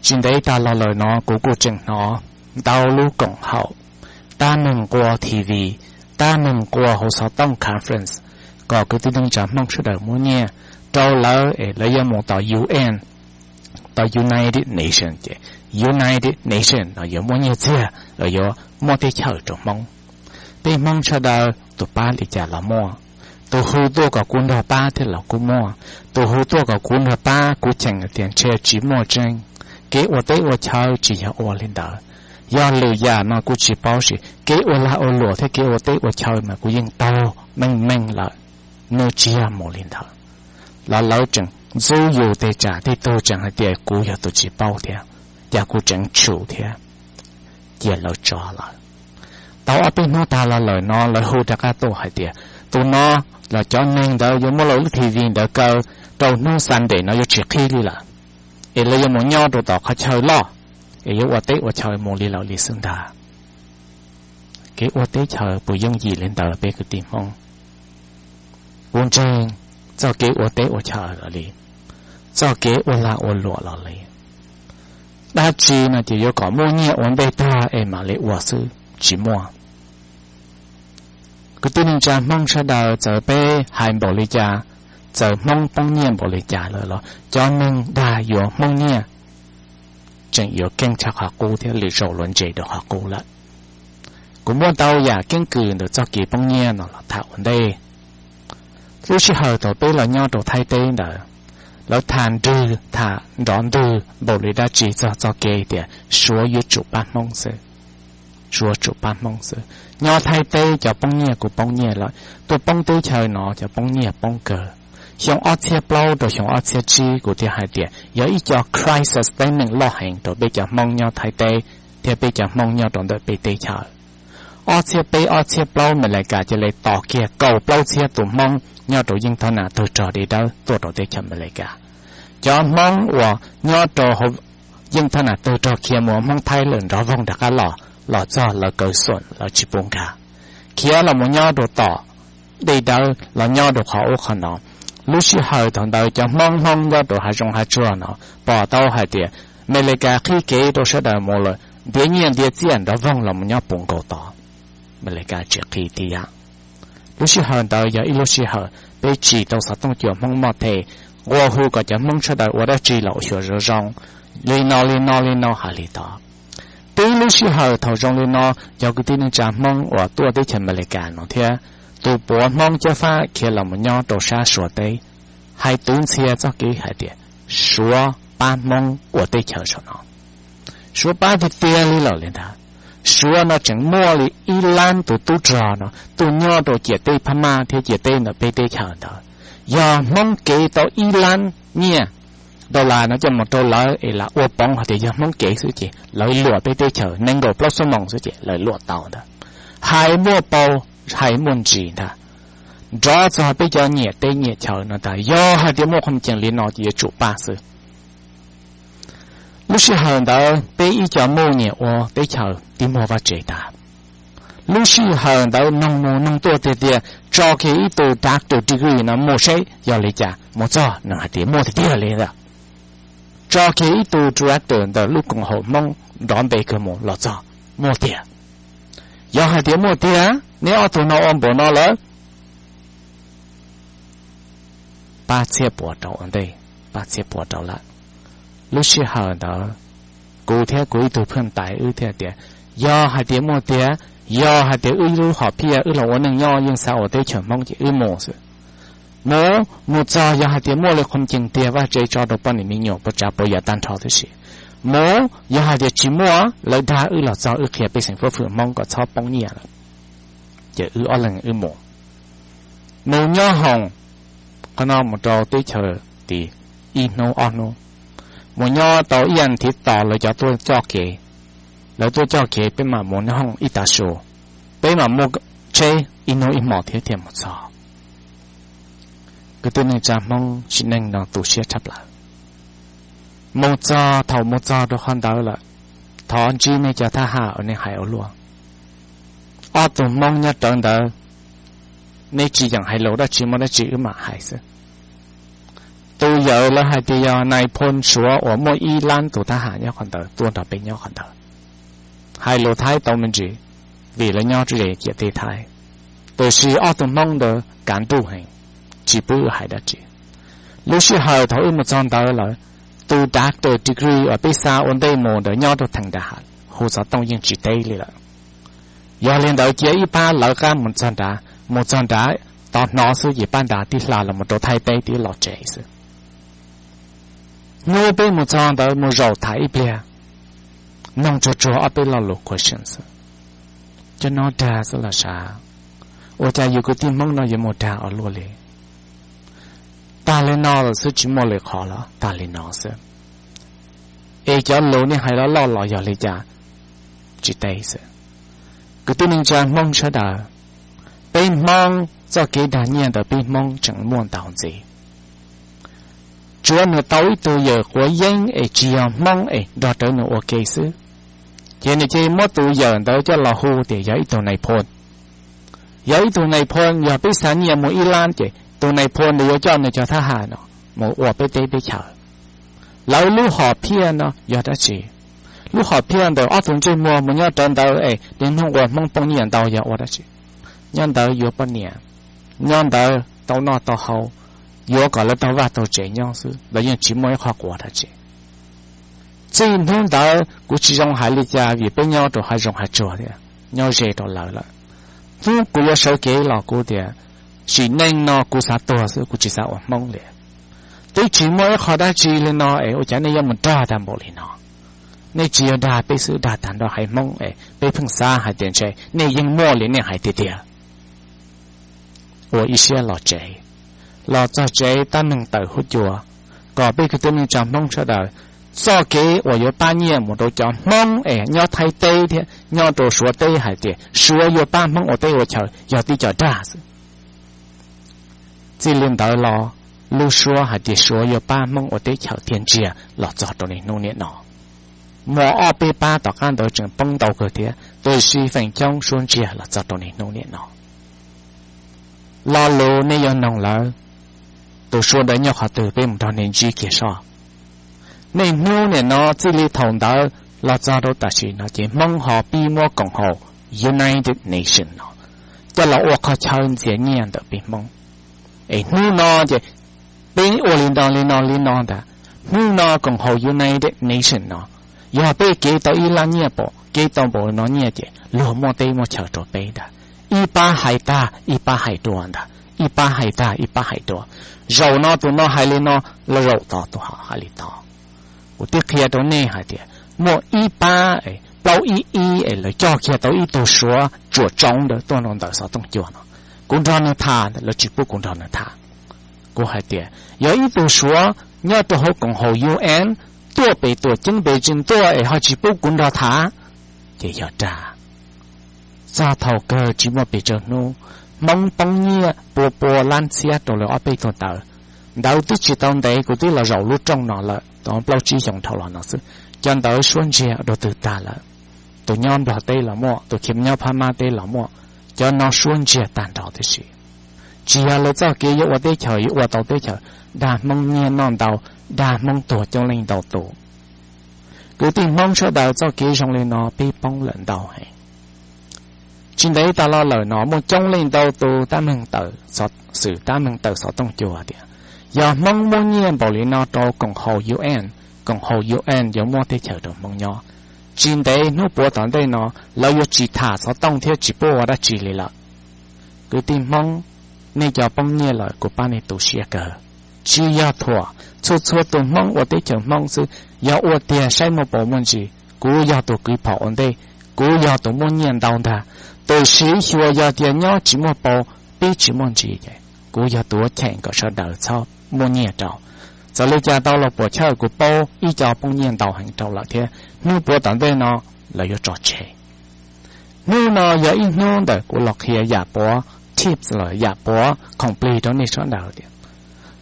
Tsis ntev tas los lawm no kuv kuj tseem hnov ntau lub koom haum, tab meeg nqua T V, tab meeg nqua hauv xov tooj conference, kom kwv tij neej tsa Hmoob sawv daws muab nyiaj rau lawv es lawv yuav mus tom U N, tom United Nations ces United Nations no yuav muab nyiaj txiag los yuav muab teb chaws rau Hmoob. Peb Hmoob sawv daws tus pab li cas los muaj, tus hu tuaj kom kuv nrog pab thiab los kuj muaj, tus hu tuaj kom kuv nrog pab kuv cheem tias ntshe tsis muaj tseeb. Kev ua teb ua chaw tsis yog ua li ntawd. Yog lwm yam no kuv tsis paub, tab sis kev ua lag ua luam thiab kev ua teb ua chaw mas kuv yeej taug meej meej lawm, nws tsis yog mus li ntawd. Los lawv tseem ntxub yus tej tsam tej tug tseem hais tias kuv yog tus tsis paub thiab, cas kuv tseem tshum thiab, cia lawv tso lawm. Tau ob peb hnub tas los lawm no lawv hu rov qab tuaj hais tias tus no los cov neeg ntawd yuav muab lawv lub T V ntawd kaw rau hnub Sunday no yuav tsis qhib li lawm, es lawv yuav mus nyob rau tom qhov chaw loj, es yuav ua teb ua chaw mus li lawm li xwb ntag. Kev ua teb chaws puas yooj yim li ntawd peb kwv tij Hmoob? Kuv ntseeg txoj kev ua teb ua chaw los li, txoj kev ua lag ua luam los li, dab tsi no ces yuav kom muaj nyiaj ua ntej tag es mam li ua xwb tsis muaj. Kwv tij neej tsa Hmoob sawv daws, txawm peb hais npaum li cas, txawm Hmoob poob nyiaj npaum li cas lawm los cov neeg dag yuav Hmoob nyiaj tseem yuav keej tshaj qhov qub thiab lwm zaus luag ntse rau qhov qub lawm. Kuv muab ntau yam keeb kwm ntawm txoj kev poob nyiaj no los tham ua ntej. Lub sij hawm thaum peb los nyob rau Thaib teb ntawd, lawv tham nrwg tham nrov ntwg npaum li dab tsi txog txoj kev tias Suav yuav tsum pab Hmoob xwb. Suav tsum pab Hmoob xwb. Nyob Thaib teb cov poob nyiaj kuj poob nyiaj lawm, tuaj poob teb chaws no cov poob nyiaj poob kawg. Xyoo ob txhiab plaub rau xyoo ob txhiab tsib kuv thiaj hais tias yog ib co crisis teeb meem loj heev rau peb cov Hmoob nyob Thaib teb thiab peb cov Hmoob nyob rau ntawm peb teb chaws. Ob txhiab peb ob txhiab plaub Amelikas cia li tos kiag kaum plaub txhiab tus Hmoob nyob rau yeej thoj nam tawg rog dej dawb tuaj rau teb chaws Amelikas. Cov Hmoob uas nyob rau hauv yeej thoj nam tawg rog khiav mus ua Hmoob Thaib lawm nrov voog rov qab los, los txog lawv kaw xoom lawv tsis pub nkag, khiav los mus nyob rau tom dej dawb los nyob rau qhov ub qhov no. Lub sij hawm thaum ntawd cov Hmoob Hmoob nyob rau hav zoov hav tsuag no pom tau hais tias Amelikas qhib kev rau sawv daws mus lawm ntiav nyiaj ntiav txiaj nrov voog los mus nyob puv nkaus tod. Amelikas tsis qhib thiab. Lub sij hawm ntawd yog ib lub sij hawm peb tsim tau xov tooj cua Hmoob moj them, nqua hu kom cov Hmoob sawv daws ua dab tsi los ua xyuas zoo zoo, li no li no li no hais li tod. Tib lub sij hawm thaum zoo li no cov kwv tij neej tsa Hmoob uas tuaj teb chaws Amelikas no thiab tus puav Hmoob Cob Fab khiav los mus nyob rau sab Suav teb, hais tuv ntxhia txoj kev hais tias Suav pab Hmoob ua teb chaws saum no. Suav pab tiag tiag li lawm li ntawd. Suav no tseem muaj li ib lab tus tub rog no tuaj nyob rau ciam teb Phab Maj thiab ciam teb ntawm peb teb chaws ntawd. Yog Hmoob kev tau ib lab nyiaj dollar no coj mus rau lawv es lam ua poov hais tias yog Hmoob kev xwb ces lawv luam peb teb chaws nees nkaum plaub xuab moos xwb ces lawv luam tau ntawd. Hais muaj paus, hais muaj ntsis ntag. Nrov txog peb cov nyiam teb nyiam chaw no ntag, yog hais tias muaj qhov ceem li no ces yuav tsum pab xwb. Lub sij hawm ntawd peb ib co muj nyiam ua teb chaws tib muag vaj tse tag. Lub sij hawm ntawd noog mus noog tuaj tiag tias tso kiag ib tug doctor degree no mus seb yog li cas, mus txog nws hais tias muaj tiag tiag li ntawd. Tso kiag ib tug director ntawm lub koom haum Hmoob nrov npe kawg mus los txog, muaj tiag. Yog hais tias muaj tiag, neb ob tug no ua npaum no lawm, pab txhiab puas rau ua ntej, pab txhiab puas rau lawm. Lub sij hawm ntawd kuv thiab kuv ib tug phwj tais wb thiaj tias, yog hais tias muaj tiag, yog hais tias wb lub hom phiaj wb los ua neej nyob yeej xav ua teb chaws Hmoob ces wb mus xwb. Mus, mus txog yog hais tias muaj li qhov ceem tiag vaj tse tso rau poj niam me nyuam puas tsav puas yam tag nrho tib si. Mus, yog hais tias tsis muaj, lawv dag wb los txog wb qhia pej xeem fuab fwm Hmoob kom txhob poob nyiaj lawm, ces wb ob leeg wb mus. Mus nyob hoos, qhov no mus rau teb chaws tid ib hnub ob hnub, mus nyob tau ib yam thiv tos lawv cov tuaj coj kev. Lawv tuaj coj kev peb mam mus nyob hoos ib tav su, peb mam muaj tsheb ib hnub ib hmos thiab thiaj mus txog. Kwv tij neej tsa Hmoob sim neej no tu siab tshaj plaws. Mus txog, thaum mus txog rau qhov ntawd lawm, thov ntsib nej cov thab ham uas nej hais ua luaj. Ob tug Hmoob nyob rawv ntawd, neb tsis yeem hais lus dab tsi muaj dab tsi wb mam hais xwb. Tus yawm lawv hais tias yog nais phoo Suav uas muaj ib lab tus thab ham nyob qhov ntawd tuaj nrog peb nyob qhov ntawd. Hais lus Thaib tau me ntsis, vim lawv nyob ze ciam teb Thaib. Tiam sis ob tug Hmoob ntawd kav nruj heev, tsis pub wb hais dab tsi. Lub sij hawm thaum wb mus txog ntawd lawm, tus doctor degree uas peb xa ua ntej mus ntawd nyob rau theem nram hav, hu xov tooj yeej tsis teb li lawm. Yog li ntawd cia ib pab lawv qab mus txog nrad, mus txog nrad tau hnov xwb ces pab nrad tib hla los mus rau Thaib teb tib los tsev xwb. Hnub peb mus txog ntawd mus zaum tham ib pliag, noog tsuag tsuag ob peb lo lus question xwb. Cov no dag xwb los sav, ua cas yus kwv tij Hmoob no yuav mus dag ua luaj li? Tag li no lawm xwb, tsis muaj lwm qhov los tag li no xwb. Es cov lus nej hais loj loj los yog li cas? Tsis teb xwb. Kwv tij neej tsa Hmoob sawv daws, peb Hmoob txoj kev dag nyiaj ntawd peb Hmoob tseem muaj ntau ntxiv. Tsuav nws tau ib tug yawm quav yeeb es tsis yog Hmoob es nrog rawv nws ua ke xwb, ces nws cia li muab tus yawm ntawd coj los hu tias yog ib tug nais phoo. Yog ib tug nais phoo, yog peb xa nyiaj mus ib lab ces tus nais phoo ntawd yuav coj nws cov thab ham no mus ua peb teb peb chaws. Lawv lub hom phiaj no yog dab tsi? Lub hom phiaj ntawm ob tug ntsej muag mus nyob rawv ntawd es niaj hnub ua Hmoob poob nyiaj ntau yog ua dab tsi? Nyob ntawd yuav poj niam, nyob ntawd tau noj tau haus, yuav kom lawv tau vaj tau tsev nyob xwb, lawv yeej tsis muaj ib qho quav dab tsi. Txij hnub ntawd kuv tsis zoo hais li cas vim peb nyob rau hav zoov hav tsuag thiab nyob ze rau lawv lawm. Hnub kuv yuav sawv kev los kuv tias, sim neej no kuv xav tuag xwb, kuv tsis xav ua Hmoob li. Twb tsis muaj ib qho dab tsi li no es ua cas nej yuav mus dag tag npaum li no? Nej tsis yog dag peb xwb, dag tag nrho haiv Hmoob es peb pheej xav hais tias ntshe nej yeej muaj li nej hais tiag tiag. Ua ib siab los tsev, los txog tsev tab meeg tawm huab cua, kom peb kwv tij neej tsa Hmoob sawv daws, txoj kev uas yuav pab nyiaj mus rau cov Hmoob es nyob Thaib teb thiab nyob rau Suav teb hais tias Suav yuav pab Hmoob ua teb ua chaw yog tib co dag xwb. Txij li ntawd los lub suab hais tias Suav yuav pab Hmoob ua teb chaws thiaj ntsiag los txog rau niaj hnub niaj no. Muaj ob peb pab tom qab ntawd tseem poob ntau kawg thiab, tiam sis feem coob suab ntsiag los txog rau niaj hnub niaj no. Lo lus nej yuav noog lawv, tus suav ntawd nyob qhov twg peb mus nrog nej ntsib kiag soj. Niaj hnub niaj no txij li thaum ntawd los txog rau tam sim no ces Hmoob ho pib muab koom haum United Nations no coj los ua qhov chaw ntxias nyiaj ntawm peb Hmoob. Es hnub no ces peb ua li no li no li no ntag. Hnub no koom haum United Nations no, yog peb kev tau ib lab nyiaj pom kev tau npaum no nyiaj ces luag muab teb muab chaw rau peb ntag. Ib pab hais tag ib pab hais dua ntag, ib pab hais tag ib pab hais dua. Zaum no tus no hais li no, zaum tod tus hais li tod. Kuv twb qhia rau nej hais tias muaj ib pab plaub ib ib es lawv coj kiag tau ib tug suav tsuam tsaus ntawd tuaj rau ntawm xov tooj cua no. Kuv nrog nws tham, lawv tsis pub kuv nrog nws tham. Kuv hais tias yog ib tug suav nyob rau hauv koom haum U N tuaj pem tuam ceeb pem tsis tuaj es ho tsis pub kuv nrog tham, ces yog dag. Txog thaum kawg tsis muaj pes tsawg hnub, Hmoob poob nyiaj pua pua lab txhiab rau lawv ob peb tug ntawd. Ntawd twb tsis tau ntev kuv twb los zaum lub rooj no lawm, tau plaub tsib xyoos dhau los no xwb. Cov ntawd suab ntsiag rau twg tag lawm. Tus nyob Nplog teb los muaj, tus khiav nyob Phab Mab teb los muaj, cov no suab ntsiag tag nrho tib si. Tsis yog lawv txoj kev yuav ua teb chaws yuav ua tau teb chaws, dag Hmoob nyiaj noj ntau, dag Hmoob tuag coob leej ntau tus. Kwv tij Hmoob sawv daws, txoj kev zoo li no peb poob lawm ntau heev. Tsis ntev tas los lawm no muaj coob leej ntau tus tab meeg tawm, xov, xwm tab meeg tawm xov tooj cua tias yog Hmoob muab nyiaj npaum li no rau koom haum U N, koom haum U N yuav muab teb chaws rau Hmoob nyob. Tsis ntev hnub puav tom ntej no lawv yuav tsis tham xov tooj thiab tsis pub ua dab tsi li lawm. Kwv tij Hmoob, nej cov poob nyiaj lawm kuv pab nej tu siab kawg. Tsis yog thuam, txhua txhua tus Hmoob ua teb chaws Hmoob xwb, yog ua tiag saib muaj paus muaj ntsis. Kuv yog tus kwv phom ua ntej, kuv yog tus muaj nyiaj ntau ntag. Tiam sis xyuas yog tias nyob tsis muaj paus, pib tsis muaj ntsis ces kuv yog tus ua cheem kom sawv daws txhob muaj nyiaj rau. Txawm li cas tau los puam chawj kuv paub ib co poob nyiaj ntau heev rau lawm thiab hnub puav tom ntej no lawv yuav tso tseg. Hnub no yog ib hnub ntawm kuv los qhia yam puav tips los yam puav khoom plig rau nej sawv daws tias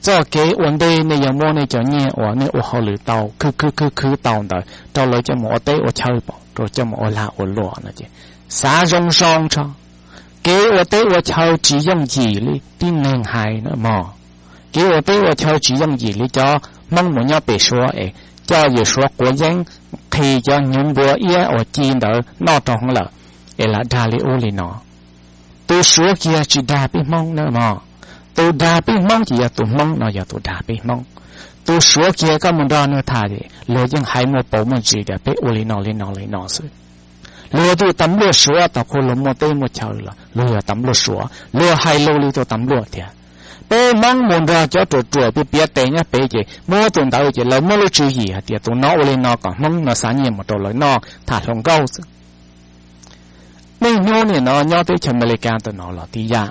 txoj kev ua ntej nej yuav muab nej cov nyiaj uas nej ua hauj lwm tau khwv khwv khwv khwv tau ntawd rau lawv coj mus ua teb ua chaw pom, rau coj mus ua lag ua luam no ces xav zoo zoo tso. Kev ua teb ua chaw tsis yooj yim li tib neeg hais na mog. Kev ua teb ua chaw tsis yooj yim li cov Hmoob mus nyob pem Suav es coj yawm Suav quav yeeb, qhi cov hnyuv npua iab uas ci ntawd noj rau hwv lawm, es lam dag li ub li no. Tus Suav kiag tsis dag peb Hmoob na mog. Tus dag peb Hmoob ces yog tus Hmoob no yog tus dag peb Hmoob. Tus Suav kiag koj mus nrog nws tham, luag yeej hais muaj paus muaj ntsis tias peb ua li no li no li no xwb. Luag tus tas npluaj Suav thaum kuv luag muaj teb muaj chaw los luag yog tas npluaj Suav, luag hais lus li tus tas npluaj tiag. Peb Hmoob mus nrog cov ruam ruam piav piav tes nyob pem ces muab tus ntawd ces lawv muab lub tswv yim hais tias tus no ua li no kom Hmoob no xa nyiaj mus rau lawv noj tham hluas nkauj xwb. Niaj hnub nim no nyob teb chaws Amelikas ntawm no los tib yam.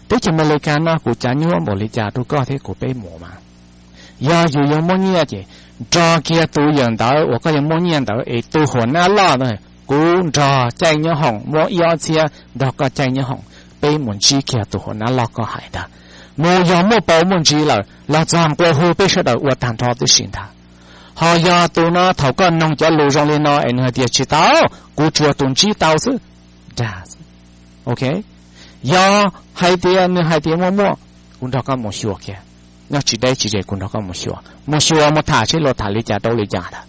Teb chaws Amelikas no kuv cav nyuaj npaum li cas rau koj thiab kuv peb mus mas, yog yus yuav muab nyiaj ces nrog kiag tus yawm ntawd uas koj yuav muab nyiaj ntawd es tus huam nab loj ntawd, kuv nrog caij nyob hoom muab ib ob txhiab nrog koj caij nyob hoom, peb mus ntsib kiag tus huam nab loj koj hais ntag. Mus yog muaj paus muaj ntsis lawm los txog nqua hu peb sawv daws ua tag nrho tib si ntag. Ho yog tus no thaum koj noog cov lus zoo li no es nws hais tias tsis tau, kuv tsuas tus ntsib tau xwb, dag xwb. Ok, yog hais tias nws hais tias muaj muaj, kuv nrog koj mus xyuas kiag. Nyob tsis deb tsis ze kuv nrog koj mus xyuas, mus xyuas mus tham seb luag tham li cas rau li cas ntag.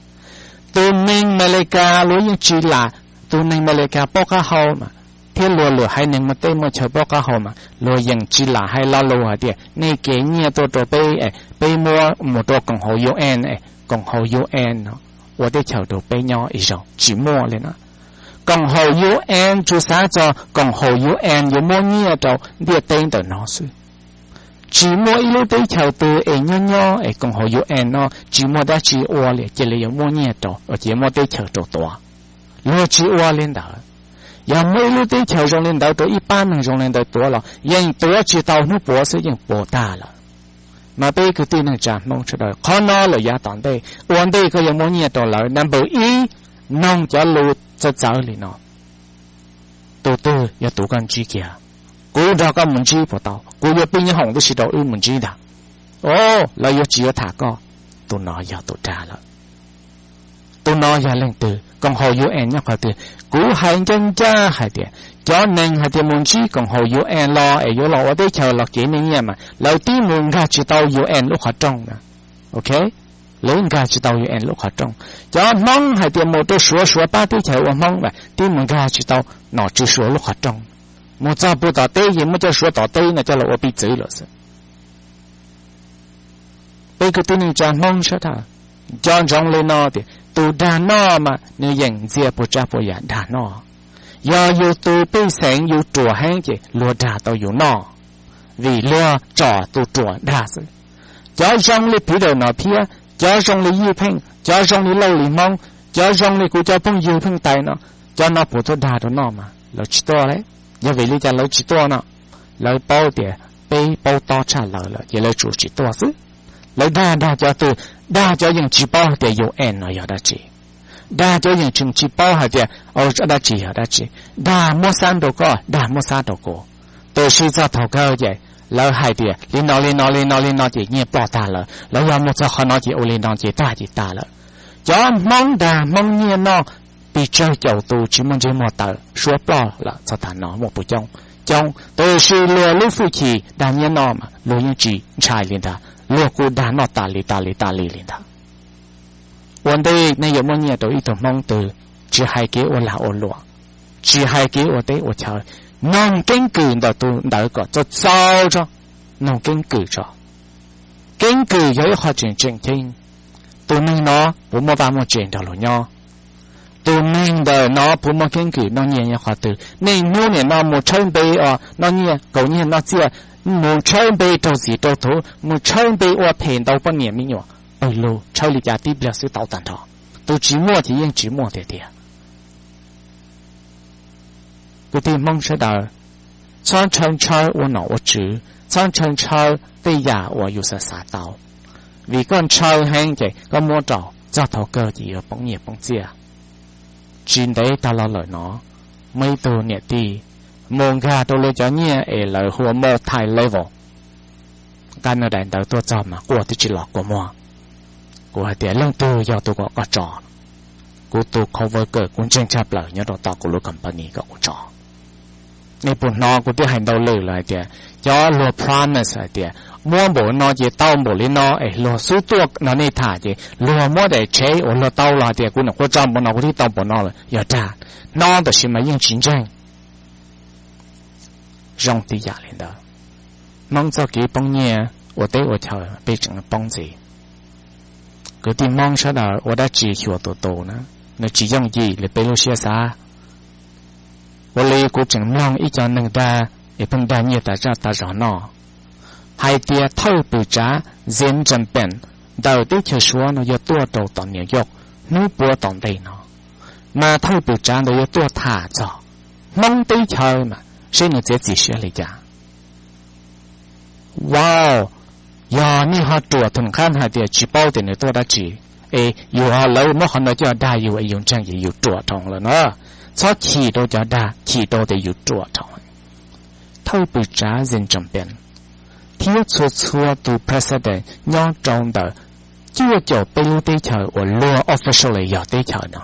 Tus neeg Amelikas luag yeej tsis lam, tus neeg Amelikas paub qab hau mas, thiab luag lwm haiv neeg muaj teb muaj chaw paub qab hau mas luag yeej tsis lam hais lo lus hais tias nej kev nyiaj tuaj rau peb, peb muab mus rau koom haum UN, koom haum UN no ua teb chaws rau peb nyob ib zaug, tsis muaj li na. Koom haum UN tsuas xav txog koom haum UN yuav muab nyiaj rau ntiaj teb ntawm no xwb. Tsis muaj ib lub teb chaws twg es nyob nyob es koom haum UN no tsis muaj dab tsi ua li cia li yuav muab nyiaj rau, cia li muab teb chaws rau tuav. Luag tsis ua li ntawd. Yog muaj ib lub teb chaws zoo li ntawd rau ib pab neeg zoo li ntawd tuav los yeej tuav tsis tau hnub puav xwb yeej puas tag lawm. Mas peb kwv tij neej tsa Hmoob sawv daws, qhov no lawm yav tom ntej, ua ntej koj yuav muab nyiaj rau lawv, number ib, noog cov lus txawv txawv li no. Tus twg yog tus koj ntsib kiag? Kuv nrog koj mus ntsib puas tau? Kuv yuav pib nyob hoom tib si rau wb mus ntsib ntag. O, lawv yuav tsis yuav tham koj. Tus no yog tus dag lawm. Tus no yog leej twg? Koom haum UN nyob qhov twg? Kuv hais ncaj ncaj hais tias cov neeg hais tias mus ntsib koom haum UN los es yuav los ua teb chaws los kev nej nyiaj mas lawv tib mus nkag tsis tau UN lub qhov rooj na. Ok, lawv nkag tsis tau UN lub qhov rooj. Cov Hmoob hais tias mus rau Suav, Suav pab teb chaws ua Hmoob mas tib mus nkag tsis tau nom tswv Suav lub qhov rooj. Mus txog puag tom teb ces muab cov Suav tom teb no coj los ua piv txwv lawm xwb. Peb kwv tij neej tsa Hmoob sawv daws, nco ntsoov li no tias tus dag noj mas nws yeem ntxias puas tsav puas yam dag noj. Yog yus tus pej xeem yus ruam heev ces luag dag tau yus noj, vim luag tsom tus ruam dag xwb. Cov zoo li Peter Nom Phiab, cov zoo li Yij Pheej, cov zoo li Lauj Lis Hmoob, cov zoo li kuv cov phooj ywg Pheej Tais no, cov no puas tuaj dag rau noj mas? Lawv tsis tuaj li. Yog vim li cas lawv tsis tuaj no? Lawv paub tias peb paub tob tshaj lawv lawm ces lawv tsuas tsis tuaj xwb. Lawv dag, dag cov twg? Dag cov yeej tsis paub hais tias UN no yog dab tsi. Dag cov yeej tseem tsis paub hais tias dab tsi yog dab tsi. Dag muab xab rau koj, dag muab xab rau kuv. Tiam sis txog thaum kawg ces lawv hais tias li no li no li no li no ces nyiaj ploj tag lawm, los yog mus txog qhov no ces ua li no ces tag ces tag lawm. Cov Hmoob dag Hmoob nyiaj noj pes tsawg caum tus tsis muaj ntsej muag taw, suab ploj lawm txog tav no muaj puas coob? Coob. Tiam sis luag lub hwj chim dag nyiaj noj mas luag yeej tsis ntshai li ntag, luag kuj dag noj tas li tas li tas li li ntag. Ua ntej nej yuav muab nyiaj rau ib tug Hmoob twg, tsis hais kev ua lag ua luam, tsis hais kev ua teb ua chaw, noog keeb kwm ntawm tus ntawd kom txaus txaus tso, noog keeb kwm tso. Keeb kwm yog ib qho tseem tseem ceeb. Tus neeg no puas muaj vaj muaj tse nrog luag nyob? Tus neeg ntawm no puas muaj keeb kwm noj nyiaj nyob qhov twg? Niaj hnub nim no mus tshawb npe os, noj nyiaj kaus nyiaj noj txiaj, mus tshawb npe raug txim raug thuv, mus tshawb npe ua phem ntau poj niam me nyuam, pawg lug tshawb li cas tib pliag xwb tau tag nrho. Tus tsis muaj ces yeej tsis muaj tiag tiag. Kwv tij Hmoob sawv daws, txhob ntshaw ntshaw ua nom ua tswv, txhob ntshaw ntshaw tej yam uas yus xav xav tau. Vim koj ntshaw heev ces koj muab rau, txog thaum kawg ces yuav poob nyiaj poob txiaj. Tsis ntev tag los lawm no, muaj ib tug niam tij mus nkag rau lawv cov nyiaj es lawv hu ua multi level. Nqa nws daim ntawv tuaj txog mas quaj twb tsis los kua muag. Kuv hais tias leej twg yog tus kom koj tso? Kuv tus coworker, kuv ntseeg tshaj plaws nyob rau tom kuv lub company kom kuv tso. Nej puas hnov kuv twb hais ntau lwm lawm hais tias cov luag promise hais tias muab npaum no ces tau npaum li no es luag xub tuaj nrog nej tham ces luag muab daim tsheb uas luag tau los hais tias kuv nyuam qhuav tso npaum no kuv thiaj tau npaum no lawm yog dag. Hnov tam sim mas yeej tsis ntseeg. Zoo tib yam li ntawd, Hmoob txoj kev poob nyiaj ua teb ua chaw peb tseem poob ntxiv. Kwv tij Hmoob sawv daws ua dab tsi xyuas tus tus na, nws tsis yooj yim li peb lub siab xav. Ua li kuv tseem mloog ib co neeg dag es pheej dag nyiaj tas zaj tas zog no hais tias thawj pwm tsav Xi Jinping ntawm teb chaws Suav no yuav tuaj rau tom New York hnub puav tom ntej no, mas thawj pwm tsav ntawd yuav tuaj tham txog Hmoob teb chaws mas seb nws txiav txim siab li cas. Wow, yog nej ho ruam thwm qhab hais tias tsis paub tias nws tuaj dab tsi, es yus ho lawv muab qhov ntawd coj dag yus es yus ntseeg ces yus ruam dhau lawm na. Txhob chim rau cov dag, chim rau tias yus ruam dhau. Thawj pwm tsav Xi Jinping thiab txhua txhua tus president nyob rau ntawm cuaj caum peb lub teb chaws uas luag officially yog teb chaws no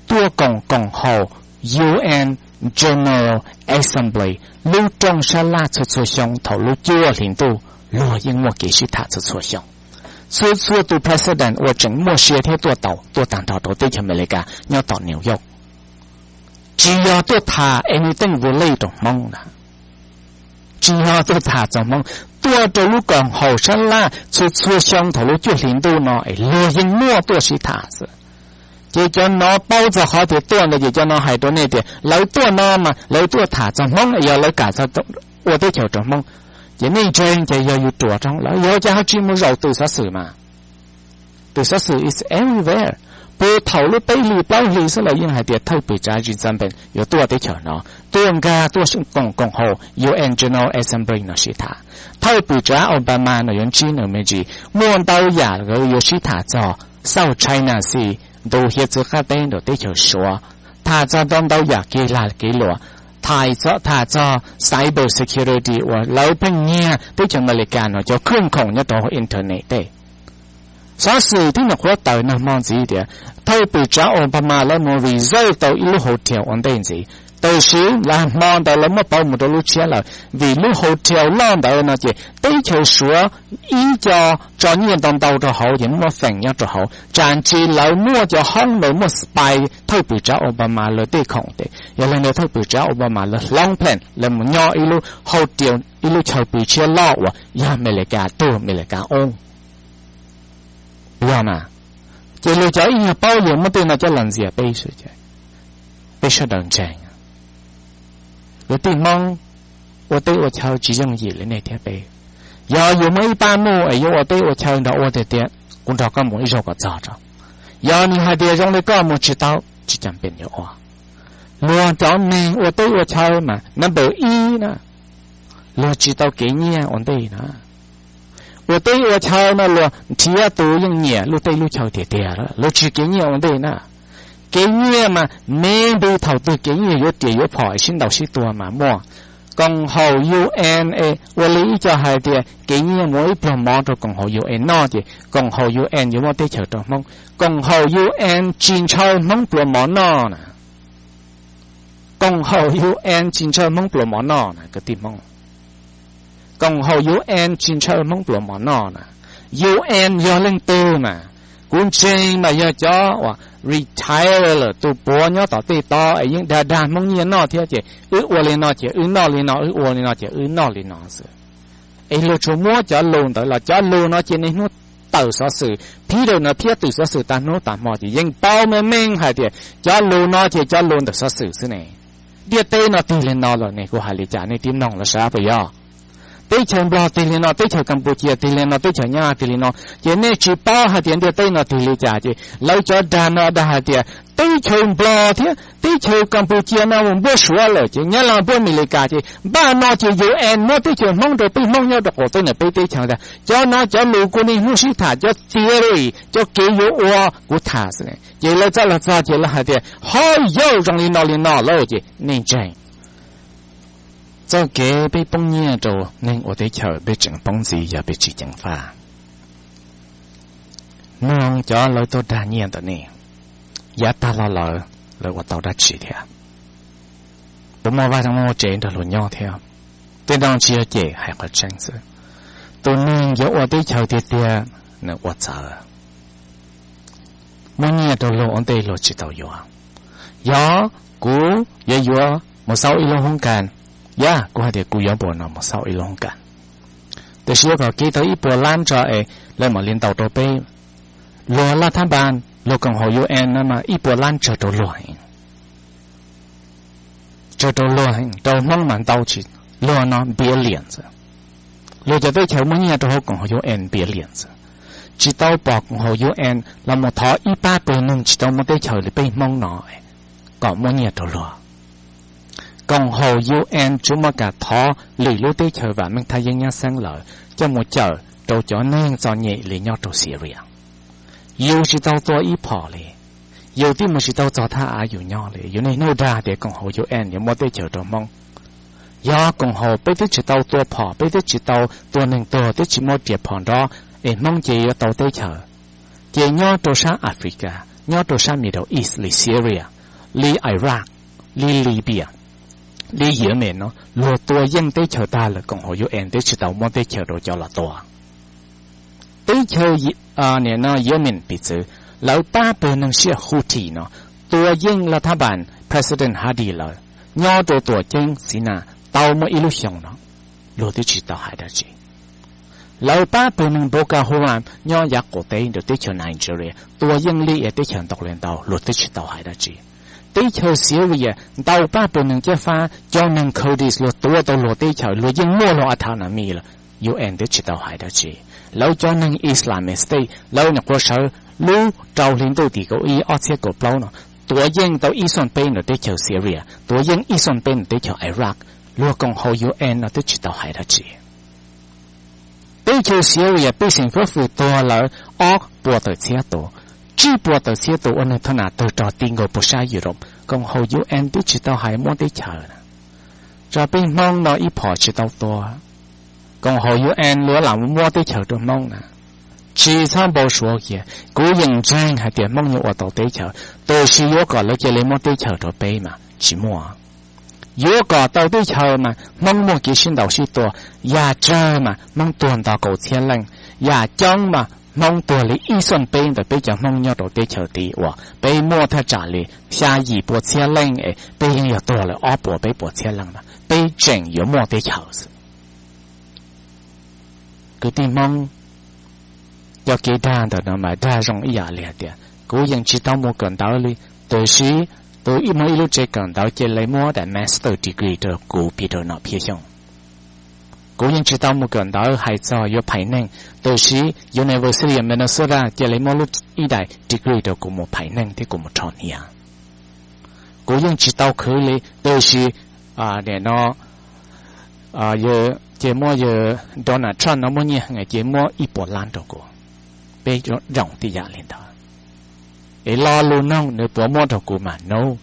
tuaj koom koom haum U N General Assembly lub rooj sab laj txhua txhua xyoo thaum lub cuaj hlis ntuj, luag yeej muaj kev sib tham txhua txhua xyoo. Txhua txhua tus president uas tseem muaj sia thiab tuaj tau tuaj tag nrho rau teb chaws Amelikas nyob tom New York, tsis yog tuaj tham anything related rau Hmoob na, tsis yog tuaj tham txog Hmoob, tuaj rau lub koom haum sab laj txhua txhua xyoo thaum lub cuaj hlis ntuj no es luag yeej muaj tuaj sib tham xwb. Ces cov no paub txog qhov tias tuaj ntawd ces cov no hais rau nej tias lawv tuaj no mas lawv tuaj tham txog Hmoob, yog lawv kam ua teb chaws rau Hmoob. Ces nej ntseeg ces yog yus ruam rau lawv, yog cas ho tsis mus zaum twm xov xwm mas. Twm xov xwm is everywhere. Puag thaum lub peb hlis plaub hlis xwb los yeej hais tias thawj pwm tsav Xi Jinping yuav tuaj teb chaws no, tuaj nkag tuaj koom koom haum U N General Assembly no sib tham. Thawj pwm tsav Obama no yuav ntsib nws me ntsis, muaj ntau yam nkawd yuav sib tham txog South China Sea, ntu hiav txwv qab teb ntawm teb chaws Suav, tham txog ntau ntau yam kev lag kev luam, tham txog cyber security uas lawv pheej nyiag teb chaws Amelikas no cov khoom khoom nyob rau internet tej. Xov xwm twb nyuam qhuav tawm nag hmo ntxiv tias thawj pwm tsav Obama lawv mus reserve tau ib lub hotel ua ntej ntxiv, tab sis nag hmo ntawd lawv muab pauv mus rau lub tshiab lawm vim lub hotel loj ntawd no ces teb chaws Suav ib co tso nyiaj ntau ntau rau hauv ces muaj feem nyob rau hauv, tsam ntsis lawv muaj cov hoob ntawd muaj spy thawj pwm tsav Obama lawv tej khoom ces yog li ntawd thawj pwm tsav Obama lawv hloov plan lawv mus nyob ib lub hotel ib lub chaw pw tshiab loj uas yog Amelikas tug Amelikas ub. Yog mas, ces luag cov ib nyuag paub yog muab tej no coj los ntxias peb, peb sawv daws ntseeg. Kwv tij Hmoob, ua teb ua chaw tsis yooj yim li nej thiab peb. Yog yus muaj ib pab muj es yuav ua teb ua chaw nrog ua tiag tiag, kuv nrog koj mus ib zaug kom txog tso. Yog nws hais tias zoo li koj mus tsis tau, tsis cas pem yuav ua. Luag cov neeg ua teb ua chaw mas number ib na, luag tsis tau kev nyiaj ua ntej na. Ua teb ua chaw no luag nrhiav tus yeej nyiam lub teb lub chaw tiag tiag, luag tsis kev nyiaj ua ntej na. Kev nyiaj mas maybe thaum twg kev nyiaj yuav riam yuav phom sib ntaus sib tua mas muaj. Koom haum U N es ua li ib co hais tias kev nyiaj muaj ib pluag mov rau koom haum U N noj ces koom haum U N yuav muaj teb chaws rau Hmoob. Koom haum U N tsis ntshaw Hmoob pluag mov noj na. Koom haum U N tsis ntshaw Hmoob pluag mov noj na kwv tij Hmoob. Koom haum U N tsis ntshaw Hmoob pluag mov noj na. U N yog leej twg mas? Kuv ntseeg mas yog cov uas retire lawm tus puav nyob tom tej tod es yeej dag dag Hmoob nyiaj noj thiab ces wb ua li no ces wb noj li no, wb ua li no ces wb noj li no xwb. Es luag tsuas muab cov lus ntawd los cov lus no ces niaj hnub tawm xov xwm, Peter no thiab twm xov xwm tag hnub tag hmo ces yeej paub meej meej hais tias cov lus no ces cov lus ntawm xov xwm xwb ne. Ntiaj teb no tig li no lawm ne, kuv hais li cas nej tib mloog los sav puas yog? Teb chaws Nplog tig li no, teb chaws Kampuchia tig li no, teb chaws Nyab Laj tig li no, ces nej tsis paub hais tias ntiaj teb no tig li cas ces lawv cov dag no dag hais tias teb chaws Nplog thiab teb chaws Kampuchia no mus npuab Suav lawm ces Nyab Laj npuab Amelikas ces npaj no ces U N muab teb chaws Hmoob rau peb Hmoob nyob rau qaum teb no peb teb chaws ntag. Cov no cov lus kuv niaj hnub sib tham, cov theory, cov kev yuav ua kuv tham xwb ne. Ces lawv txoj los txog ces lawv hais tias ho yog zoo li no li no lawm ces nej ntseeg. Txoj kev peb poob nyiaj rau neeg ua teb chaws peb tseem poob ntxiv yog peb tsis ceev faj. Mloog cov lawv tuaj dag nyiaj ntawm nej, yav tag los lawm lawv ua tau dab tsi thiab? Puas muaj vaj muaj tsev nrog luag nyob thiab? Tej no tsis yog cem, hais qhov tseeb xwb. tus neeg yuav ua teb chaws tiag tiag, nws ua txawv. Muab nyiaj rau luag ua ntej luag tsis tau yuav. Yog kuv yuav yuav mus xauj ib lub hoob kas, yog kuv hais tias kuv yuav npaum no mus xauj ib lub hoob kas, tiam sis yuav kom kis tau ib puas lab tso es lawv mam li ntaus rau peb. Luag laj thab npas, luag koom haum UN no mas ib puas lab tsawg rau luag heev. Tsawg rau luag heev, rau Hmoob mas ntau tsis, luag no billions. Luag cov teb chaws muaj nyiaj rau hauv koom haum UN billions. Tsis tau pom koom haum UN los mus thov ib pab pawg neeg tsis tau muaj teb chaws li peb Hmoob no kom muab nyiaj rau luag. Koom haum UN tsuas muaj kam thov lwm lub teb chaws vam meej thaj yeeb nyab xeeb lawm coj mus cawm rau cov neeg txom nyem li nyob rau Syria. Yus tsis tau tua ib phom li, yus twb mus tsis tau txog thaj av yus nyob li, yus niaj hnub dag tias koom haum UN yuav muab teb chaws rau Hmoob. Yog koom haum peb twb tsis tau tua phom, peb twb tsis tau tua neeg tuag, twb tsis muaj riam phom nrov, es Hmoob ces yuav tau teb chaws. Ces nyob rau sab Africa, nyob rau sab Middle East li Syria, li Iraq, li Libya, li Yemen no luag tua yeej teb chaws tag lawm, koom haum UN twb tsis tau muab teb chaws rau cov los tua. Teb chaws Yemen piv txwv, lawv pab pawg neeg siab Houthi no tua yeej laj thab npas President Hadi lawm, nyob rau tuam ceeb Xiv Nas tau muaj ib lub xyoos no, luag twb tsis tau hais dab tsi. Lawv pab pawg neeg Boko Haram nyob yav qaum teb ntawm teb chaws Nigeria tua yeej li teb chaws ntau li ntau, luag twb tsis tau hais dab tsi. Teb chaws Syria ntau pab pawg neeg cab fab, cov neeg Kurdish luag tua tau luag teb chaws, luag yeej muaj luag autonomy lawm, UN twb tsis tau hais dab tsi. Lawv cov neeg Islamic State lawv nyuam qhuav sawv lub rau hli ntuj tim kaum ib ob txhiab kaum plaub no, tua yeej tau ib xooj peb ntawm teb chaws Syria, tua yeej ib xooj peb ntawm teb chaws Iraq, luag koom haum UN no twb tsis tau hais dab tsi. Teb chaws Syria pej xeem fab fwm tuag lawm ob puas tawm txhiab tus, tsib puas tawm txhiab tus ua neeg thoj nam tawg rog ti nkaus puag sab Europe, koom haum UN twb tsis tau hais muab teb chaws na. Tso peb Hmoob no ib phom tsis tau tua, koom haum UN luag lam muab teb chaws rau Hmoob na. Tsis txhob npau suav kiag, kuv yeej ntseeg hais tias Hmoob yuav ua tau teb chaws, tab sis yuav kom lawv cia li muab teb chaws rau peb mas tsis muaj. Yuav kom tau teb chaws mas Hmoob muaj kev sib ntaus sib tua, yam tsawg mas Hmoob tuag nto kaum txhiab leej, yam coob mas Hmoob tuag li ib xooj peb ntawm peb cov Hmoob nyob rau teb chaws tid uas peb muaj thaj tsam li xya yim pua txhiab leej es peb yeej yog tuag lawm ob puas peb puas txhiab leej na, peb tseem yuav muaj teb chaws xwb. Kwv tij Hmoob, cov kev dag ntawm no mas dag zoo ib yam li hais tias kuv yeej tsis tau mus kawm ntawv li, tab sis tus muaj ib lub tsev kawm ntawv cia li muab daim master degree rau kuv Peter Nom Phiaj Xyooj. Kuv yeej tsis tau mus kawm ntawv hais txog yuav phais neeg, tab sis University of Minnesota cia li muab lub ib daim degree rau kuv mus phais neeg thiab kuv mus rho hniav. Kuv yeej tsis tau khwv li, tab sis nim no ces muab yawg Donald Trump no muab nyiaj heev ces muab ib puas lab rau kuv. Peb zoo tib yam li ntawd. Es lo lus noog nws puas muab rau kuv mas no,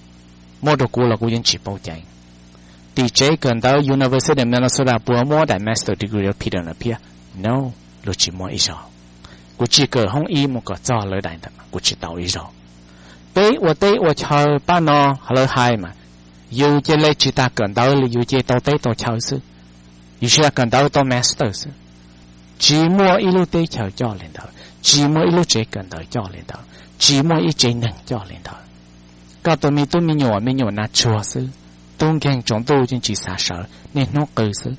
muab rau kuv los kuv yeej tsis paub ceev. Tim tsev kawm ntawv University of Minnesota puas muab daim master degree rau Peter Nom Phiaj? No, luag tsis muab ib zaug. Kuv tsis kawm hoob ib mus kom txog lawv daim ntawd kuv tsis tau ib zaug. Peb ua teb ua chaw pab no lawv hais mas, yus cia li tsis tas kawm ntawv li yus cia li tau teb tau chaw xwb, yus tsis tas kawm ntawv tau master xwb. Tsis muaj ib lub teb chaws coj li ntawd, tsis muaj ib lub tsev kawm ntawv coj li ntawd, tsis muaj ib tsev neeg coj li ntawd. Koj tus me tub me nyuam, me nyuam nas tsuag xwb, tub nkeeg tsaus ntuj yeej tsis xav sawv, niaj hnub qw xwb.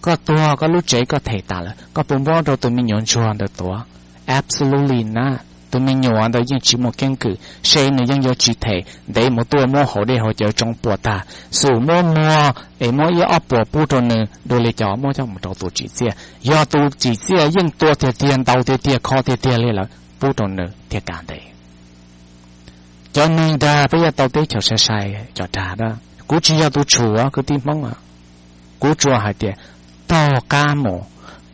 Koj tuag koj lub tsev koj them tas lawm koj puas muab rau tus me nyuam ntsuag ntawd tuav? Absolutely not. Tus me nyuam ntawd yeej tsis muaj keeb kwm, seb nws yeej yuav tsis them ntev mus tuaj muab hauv dej hauv cawv tsoo puas tag, xum muab muag es muab ib ob puas pub rau nws dua li cov muab coj mus rau tus tsim txiaj. Yog tus tsim txiaj yeej tua tiag tiag, ntaus tiag tiag, kho tiag tiag li lawm pub rau nws thiaj kav ntev. Cov neeg dag peb yuav tau teb chaws sai sai, cov dag a, kuv tsis yog tus tshum kwv tij Hmoob. Kuv tsuas hais tias taug qab mus,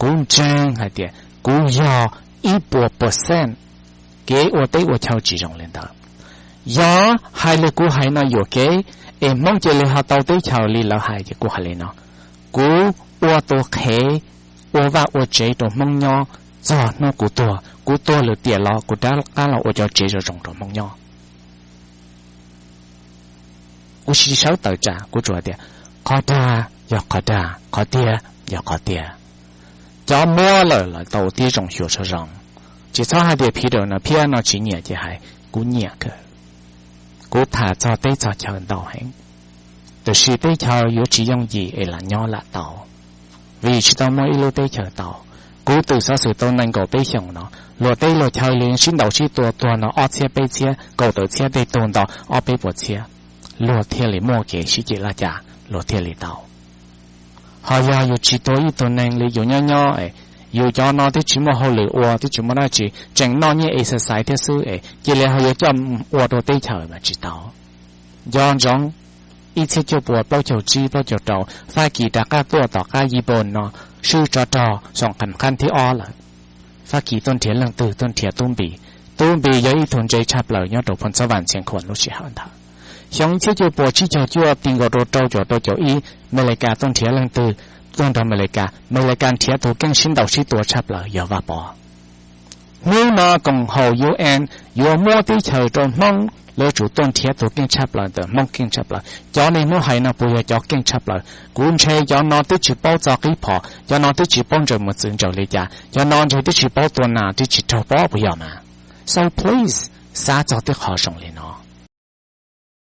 kuv ntseeg hais tias kuv yog ib puas percent kev ua teb ua chaw tsis zoo li ntawd. Yog hais li kuv hais no yuam kev es Hmoob cia li ho tau teb chaws li lawv hais ces kuv hais li no, kuv ua tus qhev, ua vaj ua tsev rau Hmoob nyob txog hnub kuv tuag, kuv tuag lawm tiam los kuv rov qab los ua cov tsev zoo zoo rau Hmoob nyob. Kuv tsis sawv tawm tsam, kuv tsuas tias qhov dag yog qhov dag, qhov tiag yog qhov tiag. Cov muab lawm lawv tau tib zoo xyuas zoo zoo. Tsis txhob hais tias Peter no phiab no tsis nyiam ces hais, kuv nyiam kawg. Kuv tham txog teb txog chaw ntau heev, tiam sis teb chaws yuav tsis yooj yim es lam nyob lam tau, vim tsis tau muaj ib lub teb chaws tau. Kuv twb xov xwm tau nees nkaum peb xyoos no, luag teb luag chaw li sib ntaus sib tua, tuag no ob txhiab peb txhiab, kaum tawm txhiab tej tug ntau ob peb puas txhiab, luag thiaj li muaj kev sib cim laj cas, luag thiaj li tau. Ho yog yus tsis tua ib tug neeg li yus nyob nyob es, yus cov no twb tsis muaj hauj lwm ua, twb tsis muaj dab tsi, tseem noj nyiaj exercise thiab xwb es cia li ho yuav coj ua rau teb chaws mas tsis tau. Nco ntsoov, ib txhiab cuaj puas plaub caug tsib plaub caug rau, Fab Kis rov qab tuaj tom qab Yibos no, swb tsov rog xoom qham qhab thib ob lawm. Fab Kis tuaj nrhiav leej twg? Tuaj nrhiav Tub Npis. Tub Npis yog ib tug ntse tshaj plaws nyob rau Phoo Xab Vas Ntxhias Khuam lub sij hawm ntawd. Xyoo ib txhiab cuaj puas tsib caug cuaj ti nkaus rau rau caum rau caum ib, Amelikas tuaj nrhiav leej twg? Tuaj nrog Amelikas, Amelikas nrhiav tus keej sib ntaus sib tua tshaj plaws yog Vaj Pov. Hnub no koom haum UN yuav muab teb chaws rau Hmoob, lawv tsum tuaj nrhiav tus keej tshaj plaws ntawm Hmoob keej tshaj plaws. Cov niaj hnub hais no puas yog cov keej tshaj plaws? Kuv ntshe cov no twb tsis paub txo qib phom, cov no twb tsis paub ntsaws mos txwv ntsaws li cas, cov no ntshe twb tsis paub tua nas twb tsis raug pob puas yog mas? So please, xav txog tej qhov zoo li no.